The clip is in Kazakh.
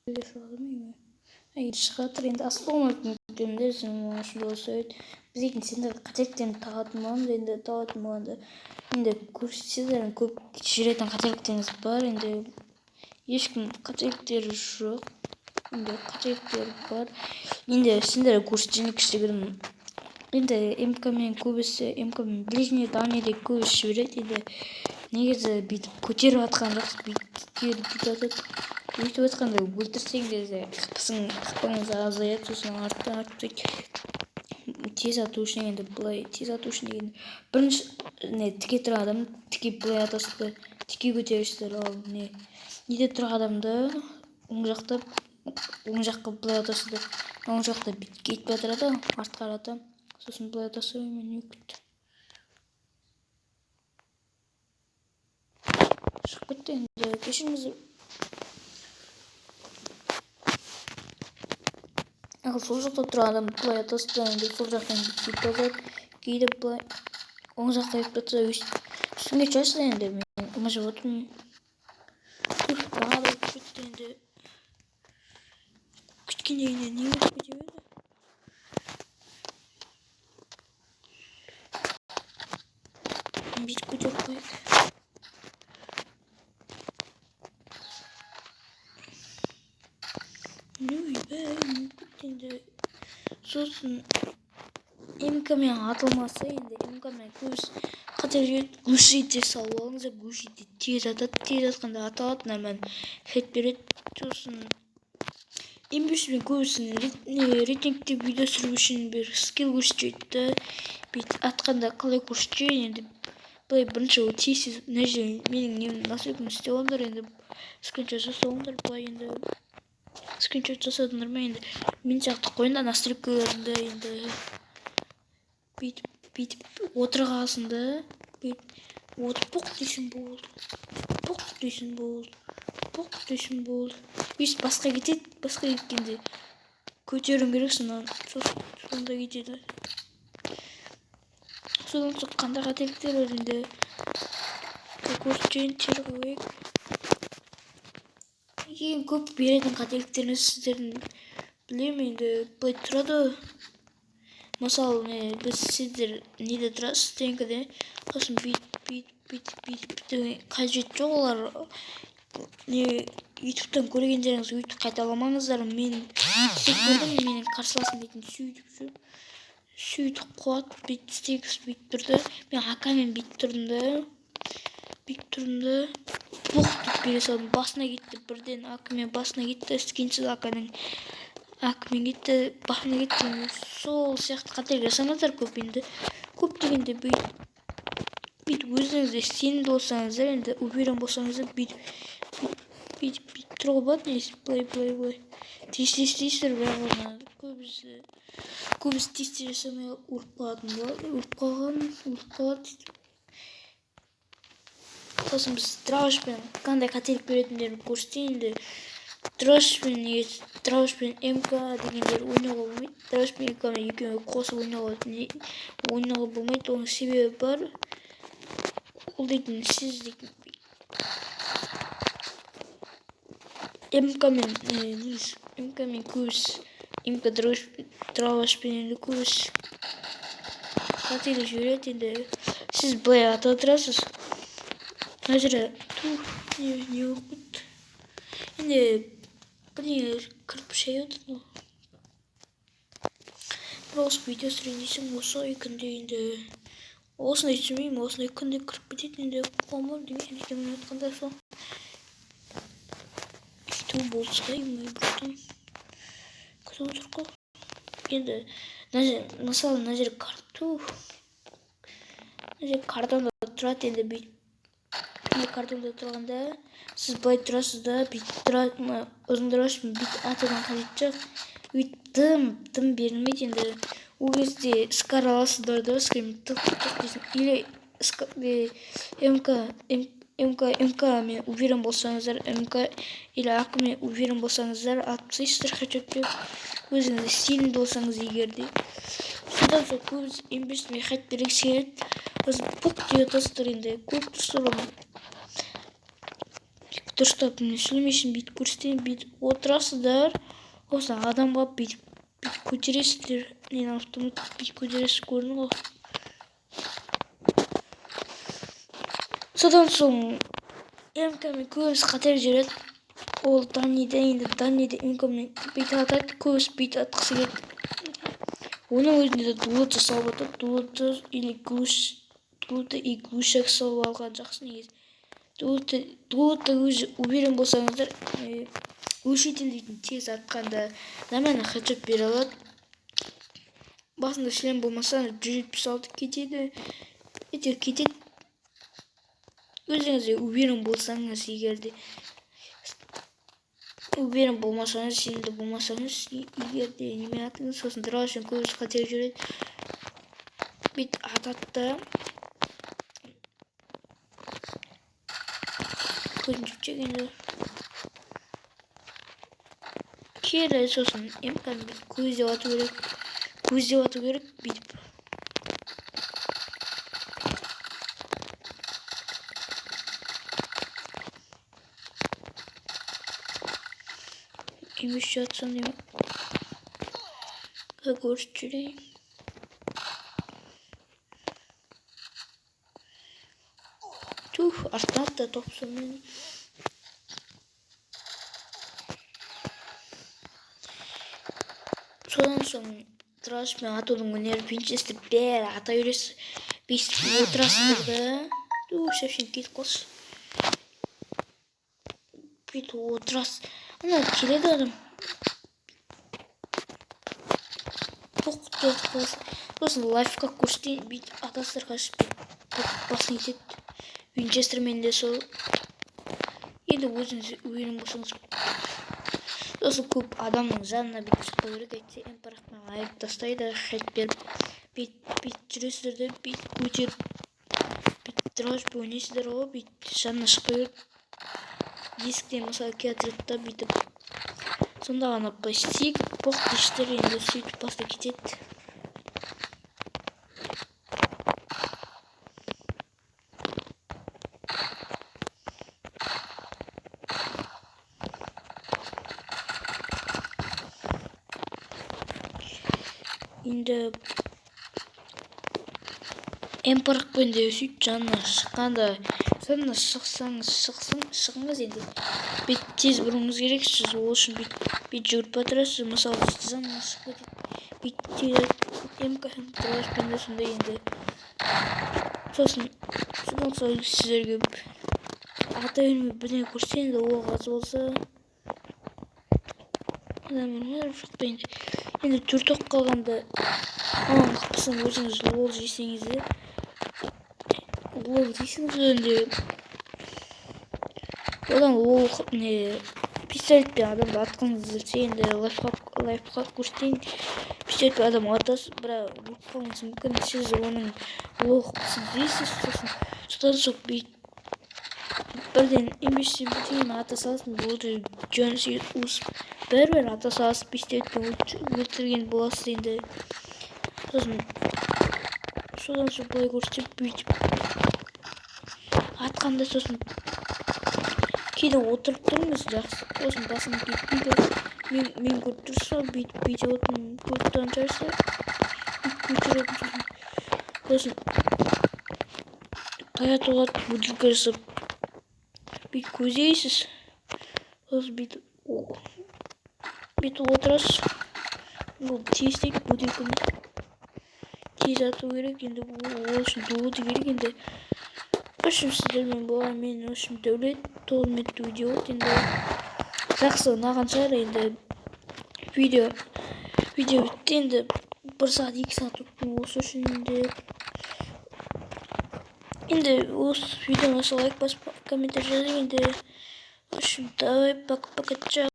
Шығады ма? Шығып жатыр енді. Ассалаумағалейкум, біз дейтін сендердің қателіктеріңді табатын боламыз енді, табатын болғанда енді сіздердің көп жүретін қателіктеріңіз бар енді, ешкім қателіктері жоқ енді, қателіктер бар енді. Сендерге көрсетейін кішігірім енді. МК-мен көбісі, МК-мен ближний, дальныйде көбісі жібереді енді. Негізі бүйтіп көтеріп атқан жақсы, бүйтіп бүйтіп атады. Өйтіп атқанда өлтірсең де хпыңыз азаяды, сосын артып тез ату үшін енді, былай тез ату үшін деген бірінші не, тіке тұрған адам тіке былай атасыздар, тіке көтересіздер. Ал не, неде тұрған адамды оң жақта, оң жаққа былай атасыздар. Оң жақта бүйтіп кетіп жатырады, артқа қарата, сосын былай атасыздар. Мен не кетті, шығып кетті енді, кешіріңіздер. Ал сол жақта тұрған адам былай атасыздар енді, сол жақтан бүйтіп кетіп жатады, кейде былай оң жаққа кетіп жатса, үстіңге шығасыздар енді. Мен ымыржып отырмын, бағана да өтіп кетті енді. Күткенде енді не өтіп кете берді? Бүйтіп көтеріп қояйық. Ойбай, енді. Сосын МК-мен атылмаса енді, МК-мен көбісі қате жібереді. Глушитель салып алыңыздар, глушитель тез атады, тез атқанда ата алады, нормально хед береді. Сосын М5-пен көбісін рейтингте видео түсіру үшін бір скилл көрсетеді да, бүйтіп атқанда қалай көрсетеді енді. Былай бірінші тез тез мына жерде менің немді, настройкамды істеп алыңдар енді, скриншот жасап алыңдар. Былай енді скриншот жасадыңдар ма енді, мен сияқты қойыңдар настройкаларында енді. Бүйтіп бүйтіп отырғансың да, бүйтіп отырып бұқ дейсің, болды, бұқ дейсің, болды, бұқ дейсің, болды. Өйстіп басқа кетеді, басқа кеткенде көтеруің керексің, сонда кетеді. Содан соң қандай қателіктер бар енді, көрсетейін, теріп қояйық. Ең көп беретін қателіктеріңіз сіздердің білемін енді. Былай тұрады, мысалы, не, біз сіздер неде тұрасыз, стенкіде, сосын бүйтіп бүйтіп бүйтіп бүйтіп, қажеті жоқ. Олар не, ютубтан көргендеріңіз өйтіп қайталамаңыздар. Мен істеп көрдім, менің қарсыласым дейтін сөйтіп сөйтіп қуады, бүйтіп істегісі бүйтіп тұрды. Мен АК-мен бүйтіп тұрдым да, бүйтіп тұрдым да, бұқ деп бере салдым, басына кетті бірден. АК-мен басына кетті, скинсіз АК-ның, АК-мен кетті, басына кетті. Сол сияқты қателік жасамаңыздар көп енді. Көп дегенде бүйтіп бүйтіп өзіңіз де сенімді болсаңыздар енді, уверен болсаңыздар, бүйтіп бүйтіп бүйтіп тұруға болады негізі. Былай былай былай тез тез істейсіздер, бірақ оны көбісі тез тез жасамай өліп қалатын болады, өліп қалған, өліп қалады. Сосын біз дробашпен қандай қателік беретіндерін көрсетейін енді. Дробашпен негізі, дробашпен МК дегендер ойнауға болмайды. Дробашпен МК екеуін қосып ойнауға болмайды. Оның себебі бар. Ол дейтін сіз дейтін МК-мен, МК-мен көбісі, МК дробашпен енді көбісі қателік жібереді енді. Сіз былай ата тұрасыз. Мына жерде не болып кетті енді, бірдеңе кіріп шай отыр ғой. Бір осы видео түсірейін десем, осы күнде енді, осындай түсірмеймін, осындай күнде кіріп кетеді енді, қуамын деген екенін айтқанда сол ту болса, братан, күтіп отыр ғой енді. Мына жер, мысалы, мына жер ту, мына жер картонда тұрады енді. Бүйтіп картонда тұрғанда сіз былай тұрасыз да, бүйтіп тұрады, ұзын дробашпен бүйтіп атудан қажеті жоқ, өйтіп дым дым берілмейді енді. Ол кезде скар аласыздар да, скармен тық тық дейсің, или МК, МК, МК мен уверен болсаңыздар, МК или АК мен уверен болсаңыздар, атып тастайсыздар хедшот беріп, өзіңіз сенімді болсаңыз егер де. Содан соң көбісі М5-пен хед бергісі келеді, сосын пук деп атасыздар енді, көріп тұрсыздар ғой. Дұрыстап міне сөйлемейсің, бүйтіп көрсетейін. Бүйтіп отырасыздар, осы адамға бүйтіп бүйтіп көтересіздер. Нені, автомат бүйтіп көтересіз, көрдің ғой. Содан соң МК-мен көбісі қателік жібереді. Ол Данниде, енді Данниде МК-мен бүйтіп атады, көбісі бүйтіп атқысы келеді. Оның өзінде де дулыты салып атады. Дулыты или глуш, дулыты и глушак салып алған жақсы негізі. Дулыты өзі уверен болсаңыздар, глушитель дейтін тез атқанда нормально хедшот бере алады. Басында шлем болмаса 176 кетеді, әйтеуір кетеді. Өзіңіз де уверен болсаңыз, егер де уверен болмасаңыз, сенімді болмасаңыз, егер де неме атыңыз. Сосын дробашпен көбісі қателік жібереді, бүйтіп атады да, көзін жіпшек енді кері. Сосын МК-ны бүйтіп көздеп ату керек, көздеп ату керек бүйтіп. М3 атсам деймін, көрсетіп жіберейін. Тух, артынан атты топ сонымен. Содан соң дробашпен атудың өнері, винчестер бәрі ата бересіз, бүйтіп отырасыздар да. Тух, совсем кетіп қалшы. Бүйтіп отырасыз, ана келеді адам, тоқ деп атып қаласың. Сосын лайфхак көрсетейін. Бүйтіп атасыздар, қашып бүйтіп басын кетеді. Винчестермен де сол енді, өзіңіз уверен болсаңыз. Сосын көп адамның жанына бүйтіп шықпау керек, әйтсе М-парақпен айырып тастайды хед беріп. Бүйтіп бүйтіп жүресіздер де, бүйтіп көтеріп, бүйтіп дробашпен ойнайсыздар ғой, бүйтіп жанына шықпау керек. Есіктен мысалы келе да, бүйтіп сонда ғана былай секіріп боқ дейсіздер енді, сөйтіп баста кетеді. Енді М-парақпен де сөйтіп жанына шыққанда, жанына шықсаңыз, шықсын, шығыңыз енді, бүйтіп тез бұруыңыз керек. Сіз ол үшін бүйтіп бүйтіп жүгіріп батырасыз, мысалы жанына шығып кетеді, бүйтіп тез МК дробашпен де сондай енді. Сосын содан соң сіздерге ата бермей бірдеңе көрсетейін енді, оқ аз болса адам жоқ енді. Енді төрт оқ қалғанда маған қыппасаң, өзіңіз лол жесеңіз де, лол дейсіңіз ғой енді. Одан лол не, пистолетпен адамды атқыңыз келсе, енді лайфхак көрсетейін. Пистолетпен адам атасыз, бірақ өліп қалуыңыз мүмкін. Сіз оның лол қыппасын жейсіз. Сосын содан соң бүйтіп бірден М5-тен бірдеңені ата саласың болды, жөн уысып бәрібір ата саласыз, пистолетпен өлтірген боласыз енді. Сосын содан соң былай көрсетіп, бүйтіп атқанда, сосын кейде отырып тұрыңыз жақсы, сосын басым кетпейді. Мен көріп тұрсыз ғой, бүйтіп бүйтіп отырмын, көріп тұрған шығарсыздар, бүйтіп көтеріп отырмын. Сосын таяқ бутылка жасап бүйтіп көздейсіз, сосын бүйтіп бүйтіп отырасыз. Бұл тез істейді, бутылканы тез ату керек енді, ол үшін доводы керек енді. В общем, сіздермен болған мен, в общем, Дәулет. 9 минуттық видео болды енді, жақсы ұнаған шығар енді. Видео бітті енді, 1 сағат 2 сағат өтті осы үшін енді. Енді осы видеоны лайк басып, комментарий жазып енді. В общем, давай, пока, пока, чао.